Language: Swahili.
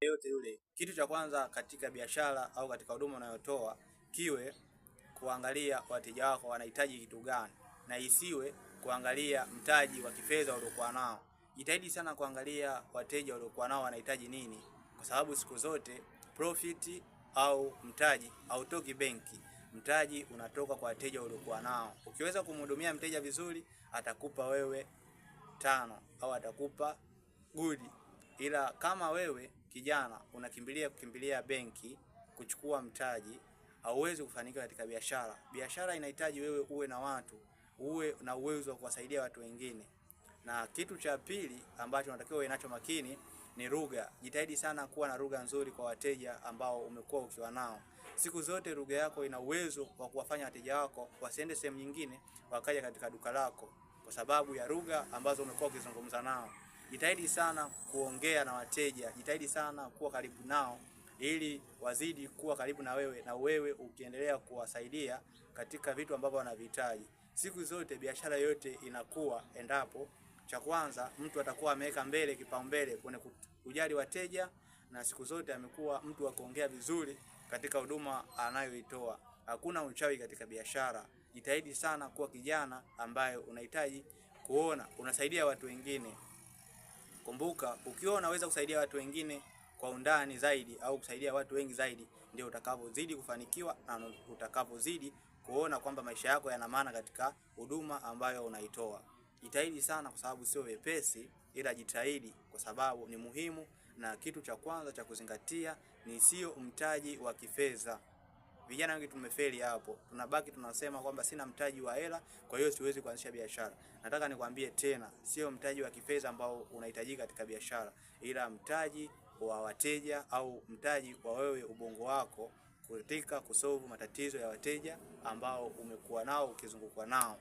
yeyote yule, kitu cha kwanza katika biashara au katika huduma unayotoa kiwe kuangalia wateja wako wanahitaji kitu gani, na isiwe kuangalia mtaji wa kifedha uliokuwa nao. Jitahidi sana kuangalia wateja waliokuwa nao wanahitaji nini, kwa sababu siku zote profit au mtaji hautoki benki. Mtaji unatoka kwa wateja uliokuwa nao. Ukiweza kumhudumia mteja vizuri, atakupa wewe 5 au atakupa gudi. Ila kama wewe kijana unakimbilia kukimbilia benki kuchukua mtaji, hauwezi kufanikiwa katika biashara. Biashara inahitaji wewe uwe na watu, uwe na uwezo wa kuwasaidia watu wengine. Na kitu cha pili ambacho unatakiwa uwe nacho makini ni lugha. Jitahidi sana kuwa na lugha nzuri kwa wateja ambao umekuwa ukiwa nao. Siku zote lugha yako ina uwezo wa kuwafanya wateja wako wasiende sehemu nyingine, wakaja katika duka lako kwa sababu ya lugha ambazo umekuwa ukizungumza nao. Jitahidi sana kuongea na wateja, jitahidi sana kuwa karibu nao ili wazidi kuwa karibu na wewe, na wewe ukiendelea kuwasaidia katika vitu ambavyo wanavihitaji. Siku zote biashara yote inakuwa endapo cha kwanza mtu atakuwa ameweka mbele kipaumbele kwenye kujali wateja, na siku zote amekuwa mtu wa kuongea vizuri katika huduma anayoitoa. Hakuna uchawi katika biashara. Jitahidi sana kuwa kijana ambaye unahitaji kuona unasaidia watu wengine. Kumbuka, ukiwa unaweza kusaidia watu wengine kwa undani zaidi au kusaidia watu wengi zaidi, ndio utakavyozidi kufanikiwa na utakavyozidi kuona kwamba maisha yako yana maana katika huduma ambayo unaitoa. Jitahidi sana kwa sababu sio wepesi, ila jitahidi kwa sababu ni muhimu, na kitu cha kwanza cha kuzingatia ni sio mtaji wa kifedha. Vijana wengi tumefeli hapo. Tunabaki tunasema kwamba sina mtaji wa hela, kwa hiyo siwezi kuanzisha biashara. Nataka nikwambie tena, sio mtaji wa kifedha ambao unahitajika katika biashara, ila mtaji wa wateja au mtaji wa wewe ubongo wako katika kusolve matatizo ya wateja ambao umekuwa nao ukizungukwa nao.